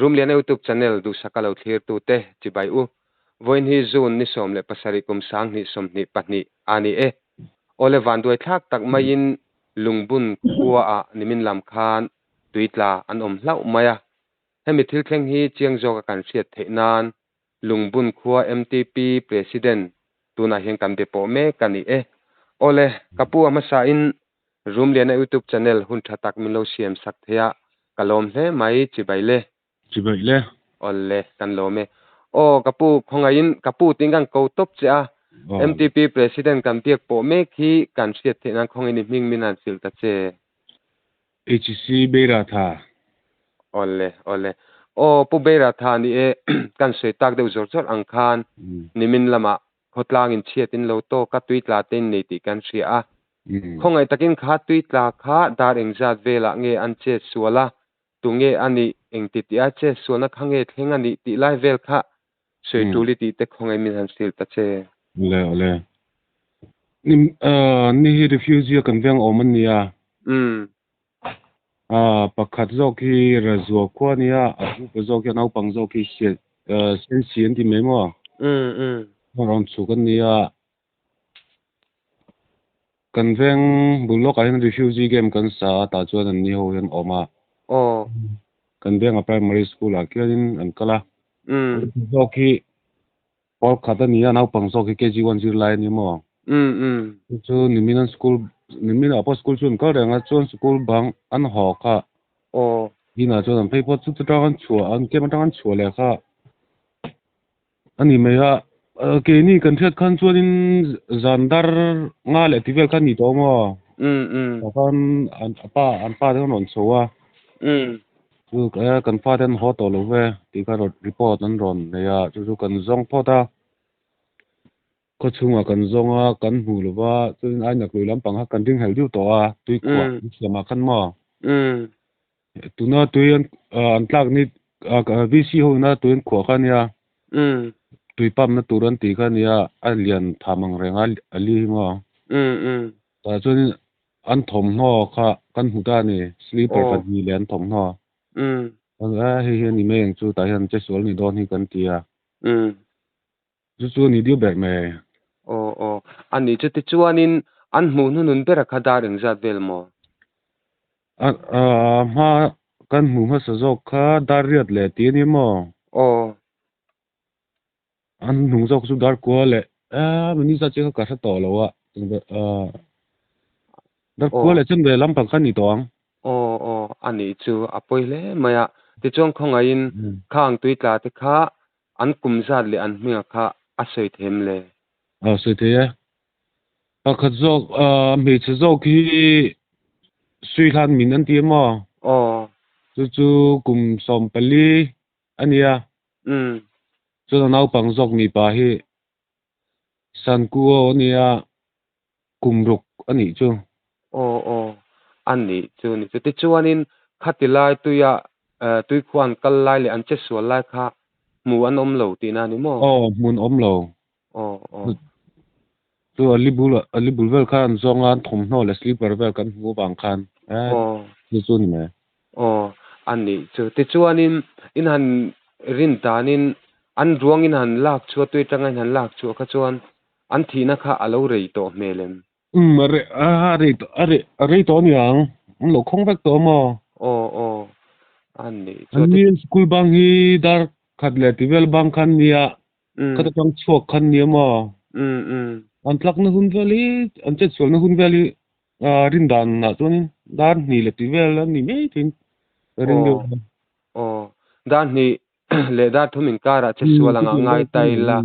Rumliana YouTube channel duhsaka lo thlirtute chibai u. Vawiin hi June ni 17 kum 2022 a ni e. Awle vanduai thlak tak maiin Lungbun khuaah nimin lam khan tui tla an awm hlauh mai a. Hemi thil thleng hi chiang zawka kan hriat theih nan Lungbun khua MTP President tunah hian kan be pawh mek a ni e. Awle, ka pu a hmasain Rumliana YouTube channel hun tha tak min lo siam sak thei a, ka lawm hle mai, chibai le. Chibai le. Awle, kan lawm e. Aw, ka pu, khawngaihin ka pu tiin kan ko tawp che a, MTP President kan biak pawh mek hi kan hriat theih nan khawngaihin i hming min han hrilh ta che. HC Beiratha. Awle, awle. Aw, Pu Beiratha ni e, kan sawi tak deuh zawr zawr ang khan nimin lamah khawtlang in chhiat in lo tawk a, tui tla te in nei tih kan hria a. Khawngaih takin kha tui tla kha dar engzat velah nge an chet sual a, tunge a nih, engti tih a chet sualna kha nge thleng a nih tih lai vel kha sawi tul i tih te khawngaih min han hrilh ta che. Awle, awle. Ni hi refugee a kan veng awm a nia. Pakhat zawk hi Razua khua a nia, a upa zawk hi a naupang zawk hi Sensi an ti mai maw? Rawn chhuk a nia. Kan veng bul lawkah hian refugee camp kan sa a, tah chuan an ni ho hian awm a. Kan venga primary school ah khianin an kal a. Zawk hi Pawl khat a ni a, naupang zawk hi KG one zirlai a ni maw? Chu chu nimin an school, nimin ah pawh school chu an kal reng a, chuan school bang an haw kha. Inah chuan an phei phawt chu chutang an chhuah, an camp atang an chhuah leh kha a ni mai a. Keini kan hriat khan chuanin zan dar nga leh ti vel kha a ni tawh maw? Tah khan an pa an pa te khan rawn chho a. Chu kan fate an haw tawh lo ve tih kha rawn report an rawn nei a, chu chu kan zawng phawt a, khaw chhungah kan zawng a, kan hmu lo va, chuan ai nak lui lampang kha kan ring hel deuh tawh a, tui khuah an siamah khan maw? Tuna tui an an tlak ni VC ho ina tui an khuah kha a nia, tui pump na tur an tih kha a nia, a lian tham ang reng a a li hi maw? Tah chuan An thawmhnaw kha kan hmu ta a ni, sleeper pahnih leh an thawmhnaw. A hei hi a ni mai ang chu, tah hian che sual ni dawn hi kan ti a. Chu chu a ni deuh ber mai. Aw aw, a nih chu tichuanin an hmuh hnunun bera kha dar engzat vel maw? A hma kan hmuh hmasa zawk kha dar riat leh tih a ni maw? Aw. An hnung zawk chu dar kua leh a mini zat chiah kha ka hre tawh lo a dar kua leh chen ve lampang kha a ni tawh ang. Aw aw a nih chu a pawi hle mai a tichuan khawngaihin khang tui tla te kha an kum zat leh an hminga kha a sawi thei em le? Aw sawi thei e. Pakhat zawk hmeichhe zawk hi Suihlan min an ti em aw? Aw. Chu chu kum 14 a nia. Chuan a naupang zawk mipa hi Sankuo a nia, kum ruk a nih chu. Aw aw, a nih chu ni chu. Tichuanin khati lai tuia tuikhua an kal lai leh an che sual lai kha hmu an awm lo tihna a ni maw? Aw, hmun awm lo. Aw aw. Chu a li bul a li bul vel kha an zawng a, an thawmhnaw leh slipper vel kan hmuh avang khan chu chu a ni mai. Aw, a nih chu. Tichuanin in han rin danin an ruang in han lak chhuah tui atanga in han lak chhuah kha chuan an thihna kha a lo rei tawh hmel em? Umm, a rei a rei tawh a rei a rei tawh a ni ang. An lo khawng vek tawh a maw? Aw aw, a nih chu. An ni school bang hi dar khat leh ti vel bang khan nia Ka ta tang chhuak khan nia maw? An tlakna hun vel hi, an chetsualna hun vel hi rin danah chuan dar hnih leh tih vel a ni mai thei ka ring deuh a. Aw, dar hnih leh dar thum inkarah chetsual anga ngai ta ila.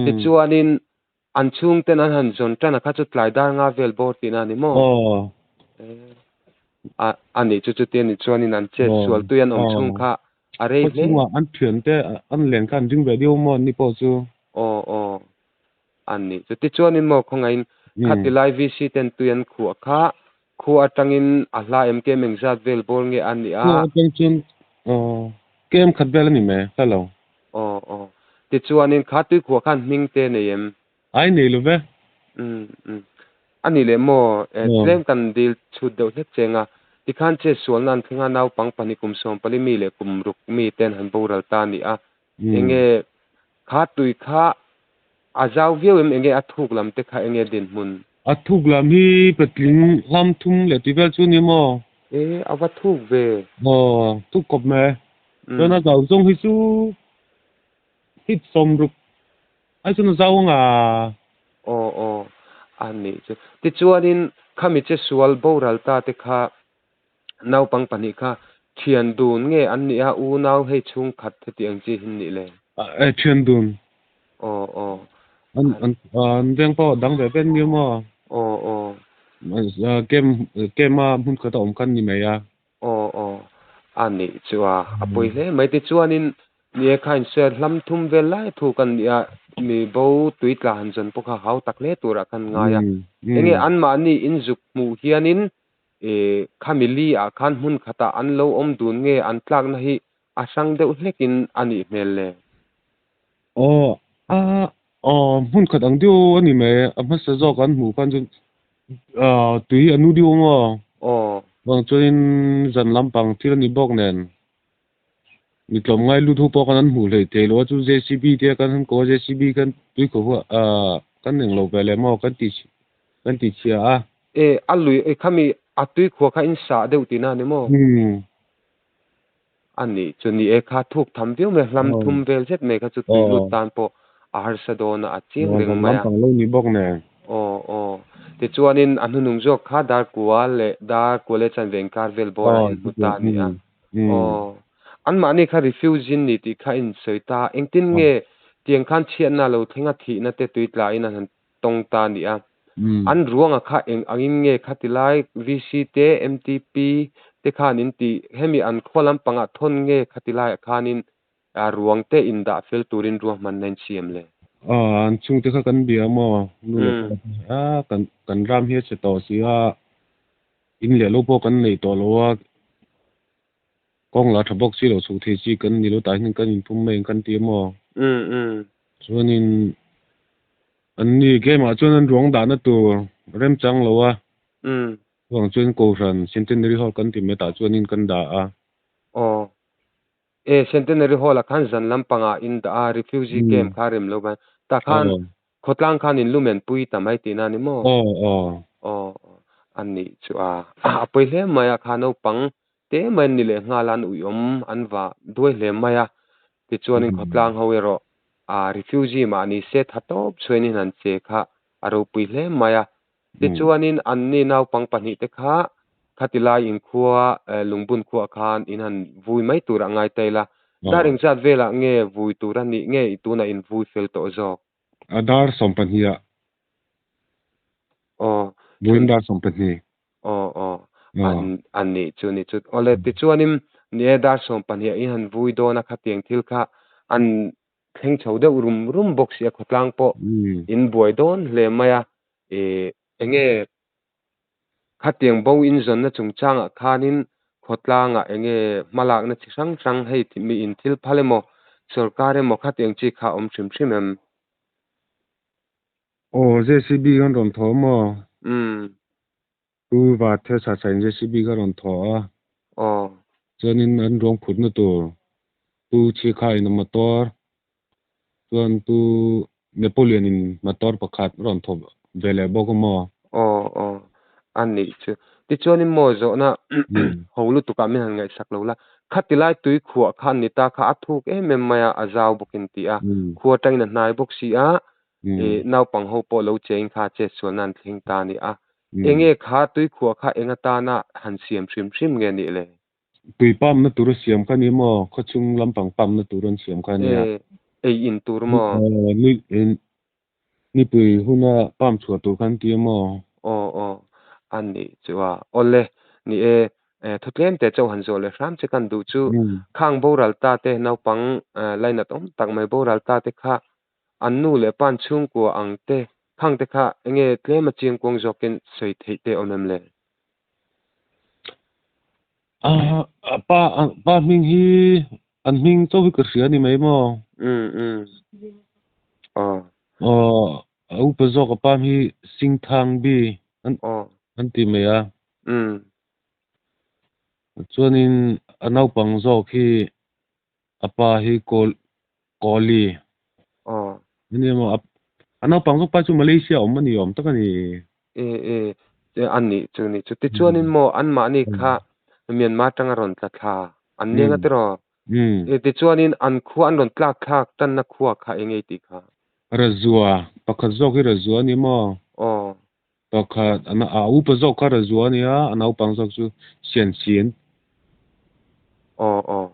Tichuanin an chhungten an han zawn tan a kha chu tlai dar nga vel bawr tihna a ni maw? A nih chu chuti a nih chuanin an chetsual tui an awm chhung kha A rei hle. Khawchhungah an thiante an len kha an ding ve deuh maw ni pawh chu? Aw aw a nih chu. Tichuanin maw khawngaihin khati lai VC ten tui an khuah kha khua atangin a hla em kem engzat vel bawr nge a nih a? Khua atang chuan aw kem khat vel a ni mai hla lo. Aw aw tichuanin kha tui khuah khan hming te nei em? Ai nei lo ve. Umm umm a nih leh maw tlem kan dil chhut deuh hlek cheng a. Tikhan che sualna an thlenga naupang pahnih kum 14 mi leh kum 6 mi ten han boral ta ni a. Enge kha tui kha a zau viau em enge a thuk lam te kha enge dinhmun? A thuk lam hi patling hlam thum leh tih vel chu ni maw? E a va thuk ve. Aw thuk kawp mai. Chuan a zau zawng hi chu feet 60 ai chuan a zau ang a. Aw aw a nih chu. Tichuanin khami che sual boral ta te kha naupang pahnih kha thian dun nge an nih a unau hei chhung khat heti ang chi hin nih le? E thian dun. Aw aw. An an an veng pawh dang ve ve an ni maw? Aw aw. Camp camp a hmun khat a awm khan ni mai a. Aw aw a nih chu a a pawi hle mai. Tichuanin ni e kha insawi hlam thum vel lai thu kan nih a mi bo tui tla han zawn pawh kha hau tak hle turah khan ngai a. Enge anmahni inzuk hmuh hianin khami li ah khan hmun khatah an lo awm dun nge an tlakna hi a hrang deuh hlekin a nih hmel le? Aw a aw hmun khat ang deuh a ni mai. A hmasa zawk an hmuh khan chuan tui a nu deuh ang aw. Aw. Vang chuanin zan lampang thil a ni bawk nen mi tlawm ngai lut ho pawh khan an hmuh hleih thei lo a, chu JCB te kan han ko a, JCB khan tui khaw kan eng lo ve leh maw kan ti kan ti chhia a. E a lui e khami a tui khua kha in sah deuh tihna a ni maw? A nih chu ni e kha thuk tham viau mai a, hlam thum vel zet mai kha chu tui lut tan pawh a harsa dawn a, a chiang reng mai a. Lampang lo ni bawk nen. Aw aw tichuanin a hnuhnung zawk kha dar kua leh dar kua leh chanve inkar vel bawrah in hmu ta a ni a. Aw anmahni kha refugee ni tih kha in sawi ta, engtin nge tiang khan chhiatna lo thleng a thihna te tui tlain an han tawng ta a ni a. An ruangah kha eng angin nge khati lai VC te MTP te khan in tih hemi an khaw lampangah thawn nge khati laiah khanin ruang te in dah fel turin ruahmanna in siam le? Aw an chhungte kha kan bia maw? Nu leh pa te a kan kan ram hi a chhe tawh si a, in leh lo pawh kan nei tawh lo a, kawng la tha bawk si lo chhuk thei chi kan ni lo tah hian kan inphum mai ang kan ti a maw? Chuanin an ni game ah chuan an ruang dahna tur remchang lo a, chuvang chuan Kohhran Centenary Hall kan ti mai tah chuanin kan dah a. Aw. E Centenary Hall ah khan zan lampangah in dah a, refugee camp kha rem lo khan tah khan khawtlang khan in lumen pui ta mai tihna a ni maw? Aw aw. Aw a nih chu a a pawi hle mai a, kha naupang te mai an ni leh nghal a, an uiawm an va duai hle mai a, tichuanin khawtlang ho erawh a refugee mahni se tha tawp chhuainin an che kha a ropui hle mai a, tichuanin anni naupang pahnih te kha khati lai inkhua lungbun khuah khan in han vui mai tur a ngai ta ila, dar engzat velah nge vui tur a nih nge tunah in vui fel tawh zawk? A dar 12 ah. Aw. Vawiin dar 12. Aw aw an an nih chu ni chu. Awle tichuanin ni e dar 12 ah in han vui dawn a khatiang thil kha an thleng chho deuh rum rum bawk si a khawtlang pawh in buai dawn hle mai a ih enge khatiang bo in zawnna chungchangah khanin khawtlangah enge hmalakna chi hrang hrang hei mi in thil phal emaw sorkar emaw khatiang chi kha awm hrim hrim em? Aw JCB khan rawn thaw maw? Tu va the sa sa in JCB kha rawn thaw a. Aw. Chuanin an ruang phutna tur tu chi kha in a motor chuan tu Napoleon in motor pakhat rawn thaw ve leh bawk a maw? Aw aw a nih chu. Tichuanin maw zawhna ho lutukah min han ngaihsak lo la. Khati lai tui khuah kha an ni ta kha a thuk em em mai a, a zau bawkin ti a. Khua atangin a hnai bawk si a, naupang ho pawh lo cheng kha chet sualna an thleng ta a ni a. Enge kha tui khuah kha eng atana han siam hrim hrim nge nih le? Tui pump-na tur a siam kha ni maw? Khawchhung lampang pump-na tur an siam kha nia. E, ei in tur maw? Nipui huna pump chhuah tur kha an ti a maw? Aw aw, a nih chu a. Awle, ni e, thu tlem te chauh han zawh leh hram che kan duh chu khang boral ta te naupang lainat awm tak mai boral ta te kha an nu leh pa an chhungkua ang te khang te kha enge tlem a chiangkuang zawkin sawi theih te awm em le? A pa pa hming hi an hming chauh hi ka hria a ni mai maw? Um um aw. Aw a upa zawk a pa hi Singthang Bi an an ti mai a. Um. Chuanin a naupang zawk hi a pa hi kawl Kawli. Aw. Ani emaw a naupang zawk pa chu Malaysia awm a ni awm tak a ni. E e a nih chu nih chu. Tichuanin maw anmahni kha Myanmar atanga rawn tla thla an nia nga tiraw? E tichuanin an khua an rawn tlak thlak tanna khua kha eng nge i tih kha? Razua, pakhat zawk hi Razua a ni maw? Aw. Pakhat, a upa zawk kha Razua a nia, a naupang zawk chu Siansi an. Aw aw.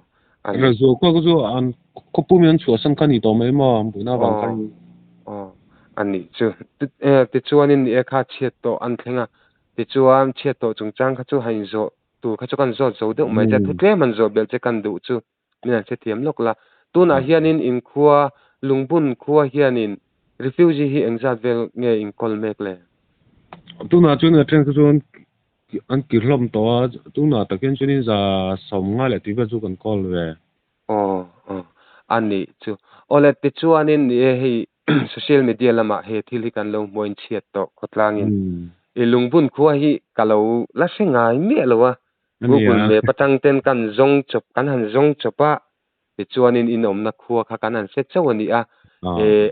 An. Razua khua kha chu an khawpum in an chhuahsan kha a ni tawh mai maw? Buhna vang kha a ni. Aw aw. A nih chu. Tichuanin ni e kha chhiat tawh an thleng a, tichuan chhiat tawh chungchang kha chu han inzawh tur kha chu kan zawt zo deuh mai che, thu tlem han zawh belh che kan duh chu min han hrethiam lawk la. Tunah hianin inkhua, Lungbun khua hianin refugee hi engzat vel nge inkawl mek le? Tunah chuan a then kha chuan an kir hlawm tawh a, tunah tak hian chuanin za sawmnga leh tih vel chu kan kawl ve. Aw aw a nih chu. Awle tichuanin ni e hei social media lamah he thil hi kan lo hmuain chhiat tawh khawtlangin i Lungbun khua hi ka lo la hre ngai miah lo a, Google Map atang ten kan zawng chawp kan han zawng chawp a, tichuanin in awmna khua kha kan han hre chauh a ni a,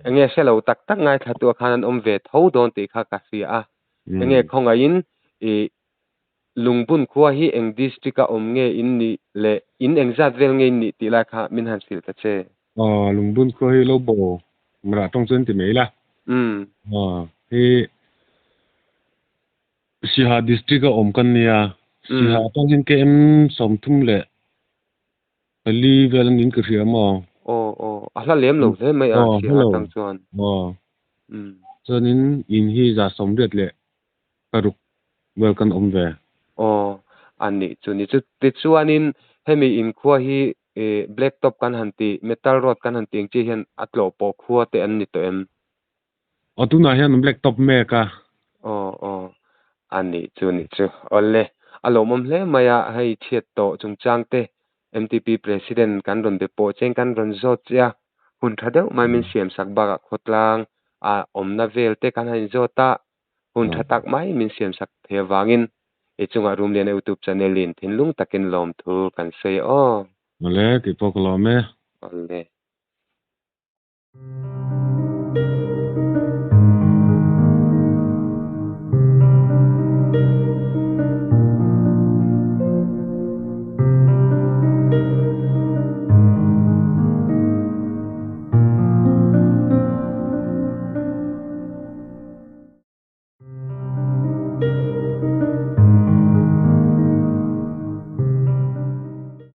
enge hre lo tak tak ngaithla ah khan an awm ve tho dawn tih kha ka hria a, enge khawngaihin i Lungbun khua hi eng district a awm nge in nih leh in engzat vel nge in nih tih lai kha min han hrilh ta che. Aw, Lungbun khua hi lo bo mrah tawng chuan ti mai la. Aw, hi Siha district a awm kan nia. Siha atang hian KM 34 vel an in ka hria maw? Aw, aw, a hla lem lo hle mai a Siha atang chuan. Aw. Chuanin in hi 186 vel kan awm ve. Aw, a nih chu ni chu. Tichuanin hemi inkhua hi black top kan han tih, metal road kan han tih ang chi hian a tlawh pawh khua te an ni tawh em? Aw, tunah hian an black top mek a. Aw, aw, a nih chu nih chu. Awle, a lawmawm hle mai a, hei chhiat tawh chungchang te MTP President kan rawn be pawh cheng kan rawn zawt che a, hun tha deuh mai min siam sak bakah khawtlang a awmna vel te kan han inzawt a, hun tha tak mai min siam sak thei avangin i chungah Rumliana YouTube channel in thinlung takin lawmthu kan sawi aw. Awle, tih pawh ka lawm e. Awle.